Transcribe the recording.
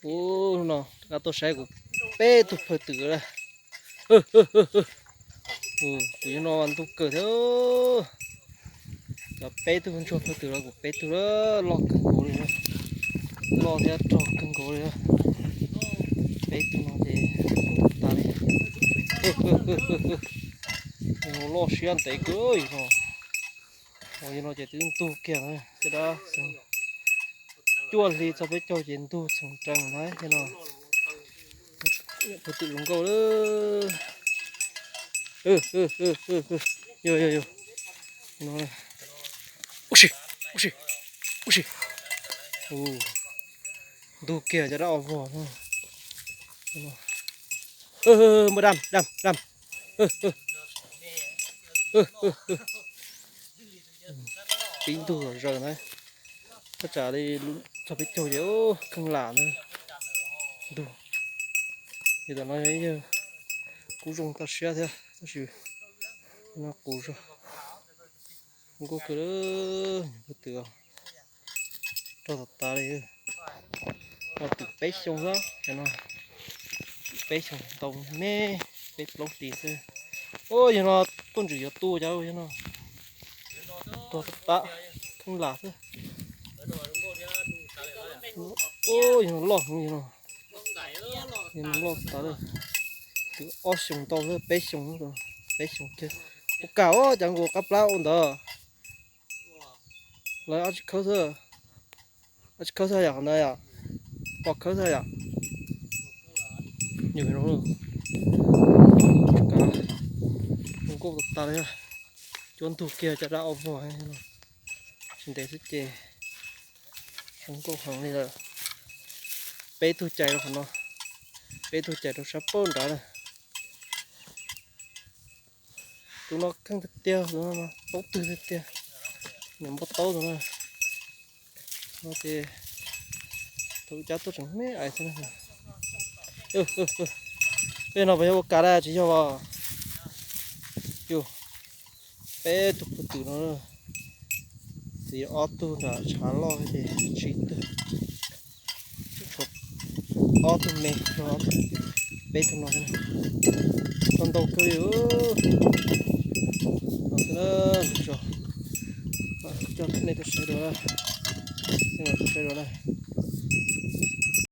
Ub, no rov qab tuaj saib kuv peb tug phawj twm lawm. Kuv yog no ntug kawg thiab. Cov peb tug ntsuag phawj twm los kuv peb tug loj kawg nkaus li, loj thiab rog kawg nkaus li. Peb tug no ces tas li. Loj siab ntev kawg no. Yog no ces twb ntug kiag na, caj dab cuaj hli txog peb caug ces ntug txheem rees ntag no. Phawj twm zoo nkauj lawm. Yog yog yog, ub si, ub si, ub si. Ntug kiag caj dab o vog. Npawg dam dam dam. Pib ntug zom zaws na, thaj tsam li txog peb caug ces kheej lam na ntug. Ces tam no yog ib yawg kub zoo toj siab thiab tab sis no qus zog. Zoo nkauj kawg, phawj twm rog tas tas li. Phawj twm peb xyoo xwb, cov no peb xyoo ntau me, peb plaub hlis xwb. Ub, yog no tuaj ntswg yuav tu cov yog no. Rog tas tas, kheej lam xwb. Ub, yog no loj heev, yog no loj tas li. Twb ob xyoos ntau xwb, peb xyoos, peb xyoos kiag. Ua kam os, cov nkaus qab plab ua ntawd. Lawv ob tsis khawb xwb, ob tsis khawb xwb yom, qhov ntawd yom, pom khawb xwb yom. Yog no, zoo nkauj tas tas li. Cuab ntug kiag caj dab o vog, tsis ntev xwb ces zoo nkauj heev li lawm. Peb tug cais rau qhov no, peb tug cais rau sab pab nrad na. Tus no kheej tiag tiag, tus no taub twg tiag tiag, nws npau taub tus na. No ces tus cab tuaj tseem me ais xwb na. Peb no puas yog ua kas dab tsis yog os? Yus, peb tug phawj twm no, txiv ob tug nram tshav loj ces tsib tug, tshuav ob tug me, peb tug no thiab. Koj ntau kawg li. No xwb na, coj nej tuaj saib dua, nej tuaj saib dua na.